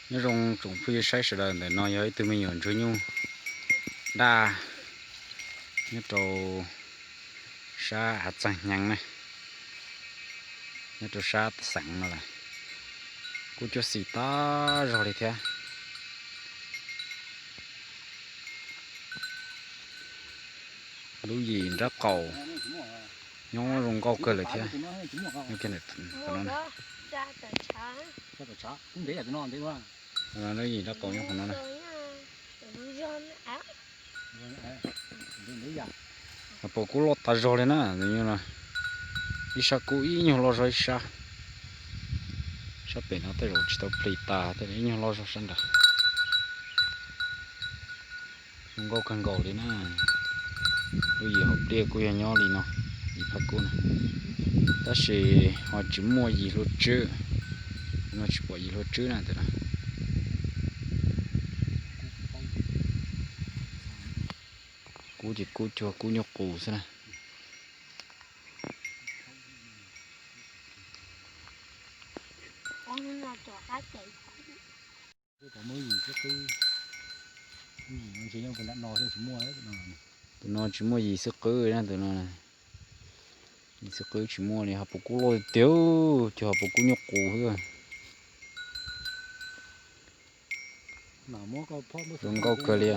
Nyob zoo tsoom phooj ywg saib sawv daws, ntawm no yog ib tug me nyuam ntsuag nyuj daj nyob rau sab Hav Txaag Hnyeev na, nyob rau sab xeev no lawm. Kub cuab xim tag zog li thiab. Lub yim nrab qaum nyob zoo nkauj kawg lawm thiab. Lub yim nrab qaum nyob qhov no na. Ho pom kub loj tas zog li na, ib sab kub ib nyuag loj zog ib sab. Sab pem no tej zaum tsis tau plis tas thiab, ib nyuag loj zog sab nrad. Zoo nkauj kawg nkaus li na. Lub yim hauv pliaj kuj yog nyob li no, yim phaj kub na, tab sis ho tsis muaj yim hlua tswb. No tsis pom yim hlua tswb na, tus no. Kub ces kub cuag kub nyuj qus xwb na. Tus no tsis muaj yim xwb qwb na, tus no yim xwb qwb tsis muaj li, ho puas kub loj tiag, ces ho puas kub nyuj qus xwb. Zoo nkauj kawg li.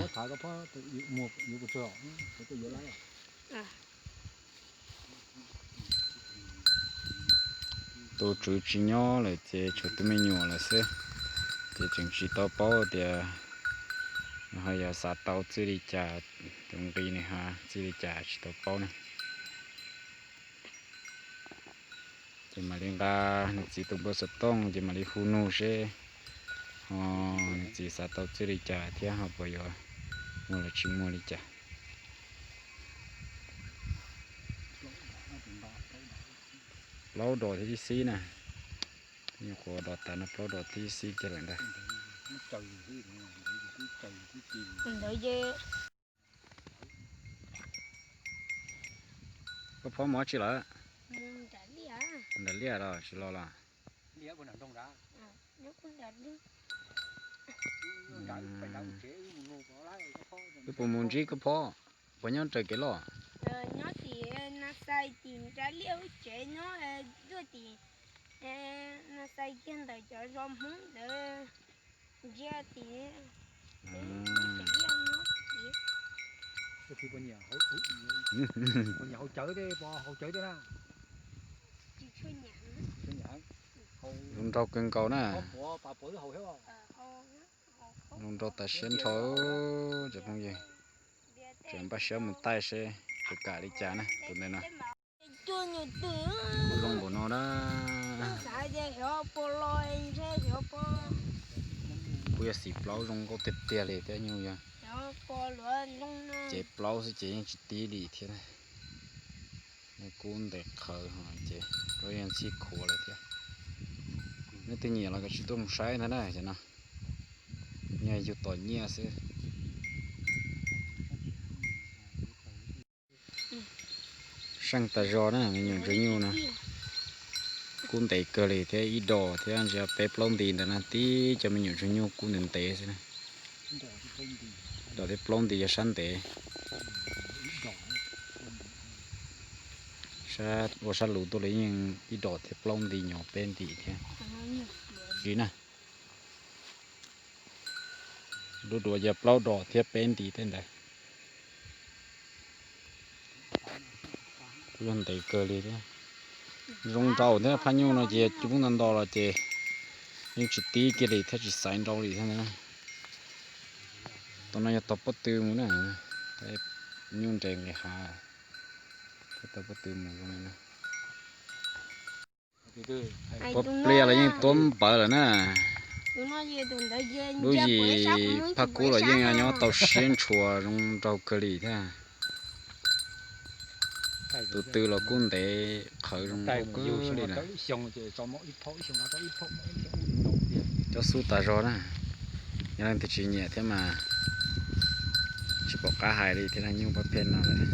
Tus tswv tsis nyob lawm ces tshuav tus me nyuam lawm xwb, ces tseem tsis tau paub tias ho yog xav tau txij li cas, tus nqi nws ho txij li cas tsis tau paub ne. Ces mam li nqa nws txiv tus npawb xov tooj ces mam li hu nug seb ho nws txiv xav tau txij li cas thiab ho puas yuav muaj los tsis muaj li cas. Plaub dos thiab ib xib na. Nyuam qhuav dos tas no plaub dos thiab ib xib kiag lawm ntag. Koj phob mus dab tsi lawm? Nram liaj los tsis los los? Wb puas mus ntsib koj phob? Puas nyob raws kev loj? Nyob tim na xais tim nram liaj wb tsev nyob, tuaj tim na xais kiag ntawm cov zos Hmoob ntawd ntsia tim. Zoo nraug kawg nkaus na. Zoo nraug tas siab nrho, cov phooj ywg. Tseem npaj siab mus taij seb puas kam li cas na tus ntawd no. Kub zoo npaum no na. Kub yog xim plaub zoo nkauj tiag tiag li thiab nyuj yog cev plaub xwb ces yeej tsis tib li thiab na. Kub ntev qhawv ces lub yeej txhij khuav lawm thiab. Leej twg nyiam los kav tsij tuaj mus saib ntag na, cov no nyiaj yug tom nyiaj xwb. Seej tas zog na, me nyuam ntsuag nyuj no. Kub ntev kawg li thiab ib dos thiab ntsia peb plaub nti ntawd na, tib cov me nyuam ntsuag nyuj kub ntev ntev xwb na. Dos thiab plaub nti yog sab ntev. Ua sab lus tuaj li yeej ib dos thiab plaub nti nyuag peb nti thiab. Tsis na. Lub duav yog plaub dos thiab peb nti tej ntawd. Kuj yog ntev kawg li thiab. Zoo nraug thiab, phaj nyuj no ces cub nto nto los ces yeej tsis tib kiag li thiab tsis xaiv nrau li thiab na. Tus no yog tog pob tw mus na, nyuj nres nqis hav, tog pob tw mus zoo li na. Pob pliaj los yeej tuab npawv lawm na. Lub yim phaj kub los yeej nyob tau siab ntshua zoo nraug kawg li thiab. Tus tw los kuj ntev qhawv zoo nkauj kawg li lawm. Cov xub tas zog na. Yog leej twg tsis nyiam thiab mas tsis pom qab hais li thiab, nyuj paj pheej no lawm.